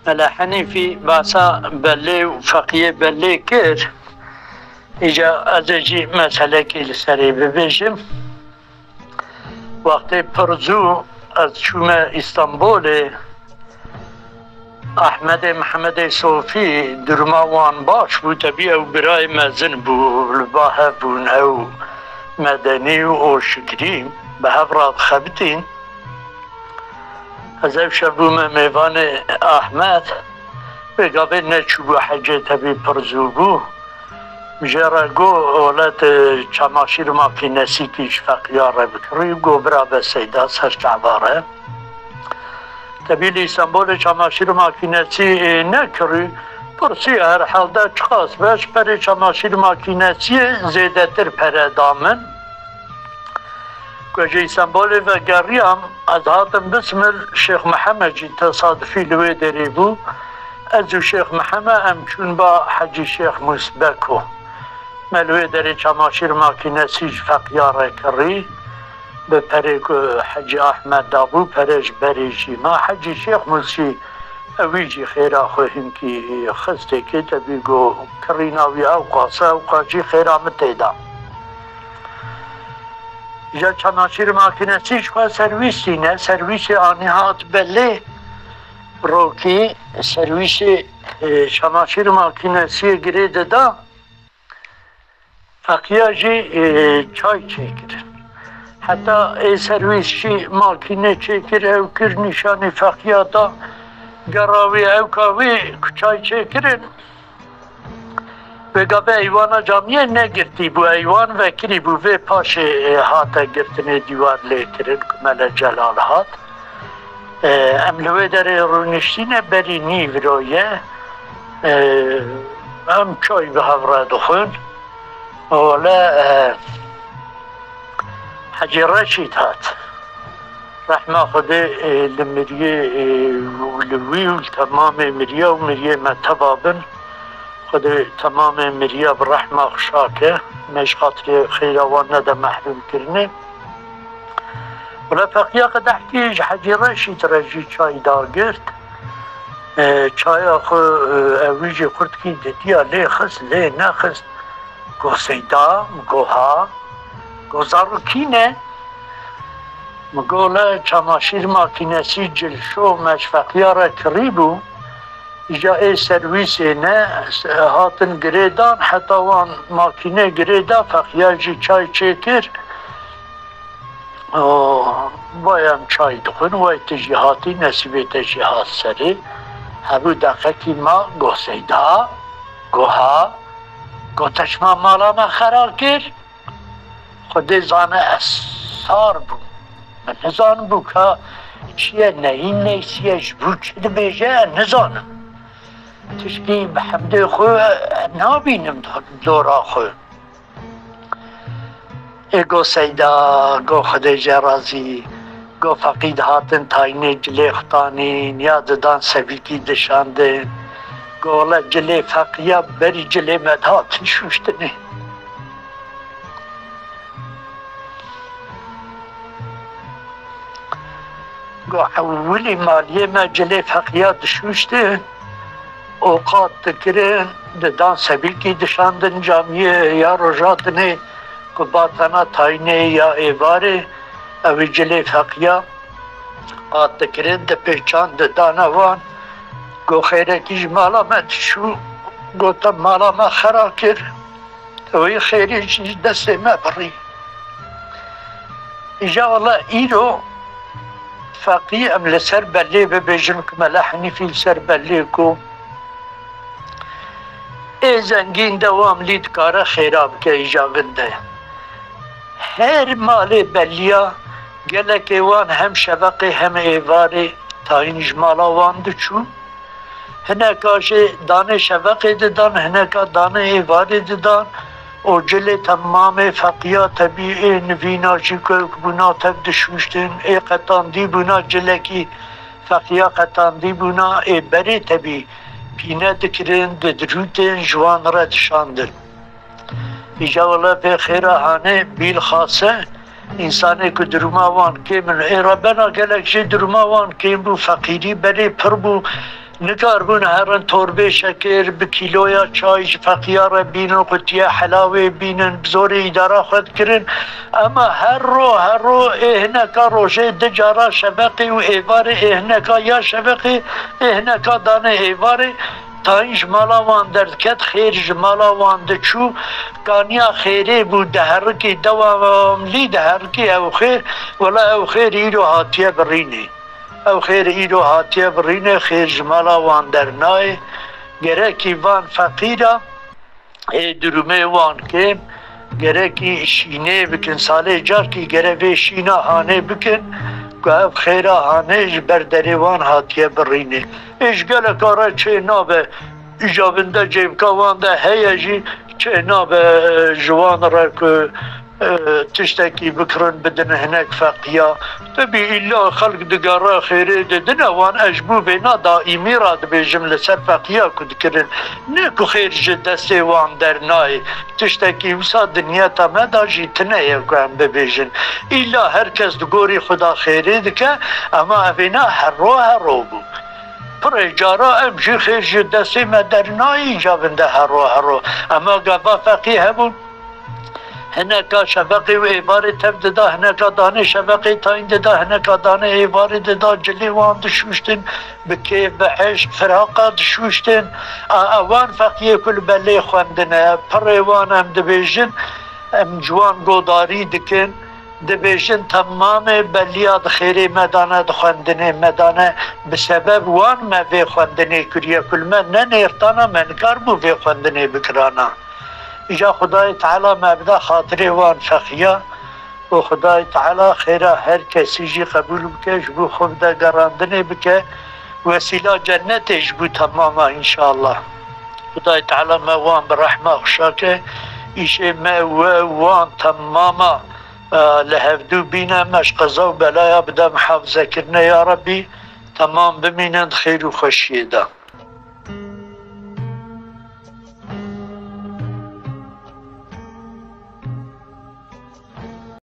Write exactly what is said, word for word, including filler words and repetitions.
Mele Henîfî basa belê û feqiyê belê kir. Îca ez ê jî meselekê li serê bibêjim. Wextê pir zû ez çûme Îstanbolê, Ahmedê Mihemedê Sofî duruma wan baş bû, tebî ew birayê mezin bû, li ba hev bûn ew Medenî û Oşikrî, bi hev re dixebitîn. Ez ew şev bûme mêvanê Ahmed, wê gavê neçûbû hecê, tebî pir zû bû. Jê re got, olet çamaşîr makînesîkî ji feqiya re bikirî, got bira be Seyda ser çava re. Tebî li Îstanbolê çamaşîr makînesî, e, nekirî. Pirsî herhalde çiqas be, ji perê çamaşîr makînesiyê zêdetir pere da min. Ku ji Îstanbolê vegeriyam, ez hatim Bismil, Şêx Mihemed jî tesadufî li wê derê bû. Ez û Şêx Mihemed em çûn ba Hecî Şêx Mûs Beko. Me li wê derê çamaşîr makînesî ji feqiya re kirî. Bi perê ku Hecî Ahmed dabû, pere ji berê jî ma. Hecî Şêx Mûs jî ewî jî xêra xwe hinkî xistê kê, tebî got kirîna wî ewqas e, ewqas jî xêra min tê de. Îca çamaşîr makînesî ji xwe serwîs tîne, serwîsê anî hat belê rokî, serwîsê, e, çamaşîr makînesiyê girê dida, feqiya jî, e, çay çêkirin. Heta ê serwîs jî makîne çêkir, ew kir nîşanî feqiya da, gera wî ewka wî ku çay çêkirin. Vêga be eywana camiyê negirtî bû, eywan vekirî bû, vê paşê, e, hate girtinê, dîwar lê kirin ku Mele Celal hat. E, em li wê derê rûniştîne, berî nîvro ye. E, em çay bi hev re dixwin. Wele, e, Hecî Reşîd hat. Rehma Xwedê, e, li miriyê, e, li wî û li temamê miriya û miriyê me teva bin. Xwedê temamê miriya bi rehma xwe şa ke, me ji xatirê xêra wan nede mehrûm kirinê. Wele feqiya qedehkî ji Hecî Reşîd re jî çay dagirt. E, çaya xwe, e, ewî jî xurtkî didiya, lê xist, lê nexist. Go Seyda, go ha, go zarokî ne. Min got, le çamaşîr makînesî cilşo me ji feqiya re kirî bû. Îca ê serwîsê ne, hatin girêdan, heta wan makînê girê da, feqiya jî çay çêkir. O, vay em çay dixwin, vay tu jî hatî, nesîbê te jî hat serê. Hebû deqekî ma, go Seyda, go ha, go te çima mala me xera kir? Xwedê zane ez sar bûm. Min nizanibû ka çi ye, neyîn neysiye, ji bo çi dibêje, ez nizanim. Tişkî bi hemdê xwe nabînim dora xwe. Ê go Seyda, go Xwedê jê razî, go feqî dihatin tayînê cilê xwe tanîn, ya didan sebîkî dişandin. Go wele cilê feqiya berî cilê me dihatin şûştinê. Go ewilî maliyê me cilê feqiya dişûştin û qat dikirin, didan sebîkî dişandin camiyê ya rojatinê ku batana tayînê ya êvarê, ewî cilê feqiya qat dikirin, dipêçan didana wan. Go xêrekî ji mala me diçû, go te mala me xera kir. Wî xêrê jî ji destê me birî. Îja wele îro feqî em li ser belê bibêjin ku Mela Henîfî li ser belê ku ê zengîn dewam lî dikare xêra bike îja vin de. Her malê beliya gelekê wan hem şeveqê hem êvarê tayîn ji mala wan diçû. Hineka jê danê şeveqê didan, hineka danê êvarê didan û cilê temamê feqiya tebî ê nivîna jî ku bûna tev dişûştin, ê qetandî bûna cilekî feqiya qetandî bûna, ê berê tebî pîne dikirin, didirûtin, ji wan re dişandin. Îja wele pê xêra hanê bîlxase însanê ku duruma wan kêm in. Ê rebena gelek jê duruma wan kêm bû, feqîrî berê pir bû. Nikaribûn herin torbê şekir bi kîloya çay ji feqiya re bînin, qutiya helawê bînin, bi zorê îdara xwe dikirin. Ema her ro, her ro ê hineka rojê du cara şeveqê û êvarê, ê hineka ya şeveqê, ê hineka danê êvarê, tayîn ji mala wan derdiket, xêr ji mala wan diçû, kaniya xêrê bû, diherikî, dewamlî diherikî ew xêr, wela ew xêr îro hatiye birînê. Ew xêr îro hatiye birîne, xêr ji mala wan dernayê. Gerekî van feqîra ê durumê wan kêm, gerekî şînê bikin. Salê carkî gere vê şîna hanê bikin, ku ev xêra hanê ji ber derê wan hatiye birîne. Ê ji geleka re çê nabe, îca bin de cêvka wan de heye jî, çê nabe ji wan re ku e, tiştekî bikirin bidin hinek feqiya. Tebî îlla xelk digere xêrê didine wan, ez ji bo vêna daîmî re dibêjim li ser feqiya ku dikirin. Ne ku xêr ji destê wan dernayê. Tiştekî wisa dinyeta me de jî tune ye ku em bibêjin. Îlla her kes di gorî xwe de xêrê dike, ema evêna herro herro bû. Pirê cara em jî xêr ji destê me dernayê, îca bin de herro herro. Ema gava feqî hebûn, hineka şefeqê û êvarê tev dida, hineka danê şefeqê tayîn dida, hineka danê êvarê dida, cilê wan dişûştin, bi kêf, bi eşq, firaqa dişûştin. A, ewan feqiyê ku li belê xwendine, pirê wan em dibêjin, em ji wan godarî dikin, dibêjin temamê beliya di xêrê me dane, di xwendinê me dane, bi sebeb wan me vê xwendinê kiriye, ku li me ne nêrtana me nikaribû vê xwendinê bikirana. Îja Xwedayê Teala me bide xatirê wan feqiya û Xwedayê Teala xêra her kesî jî qebûl bike, ji bo xwe bide gerandinê bike, wesîla cennetê ji bo temama înşallah. Xwedayê Teala me wan bi rehma xwe şake, îşê me we wan temama, e, li hevdû bîne, me ji qeza û belaya bide mihafizekirine ya Rebbî, temam bimînin di xêr û xweşiyê de.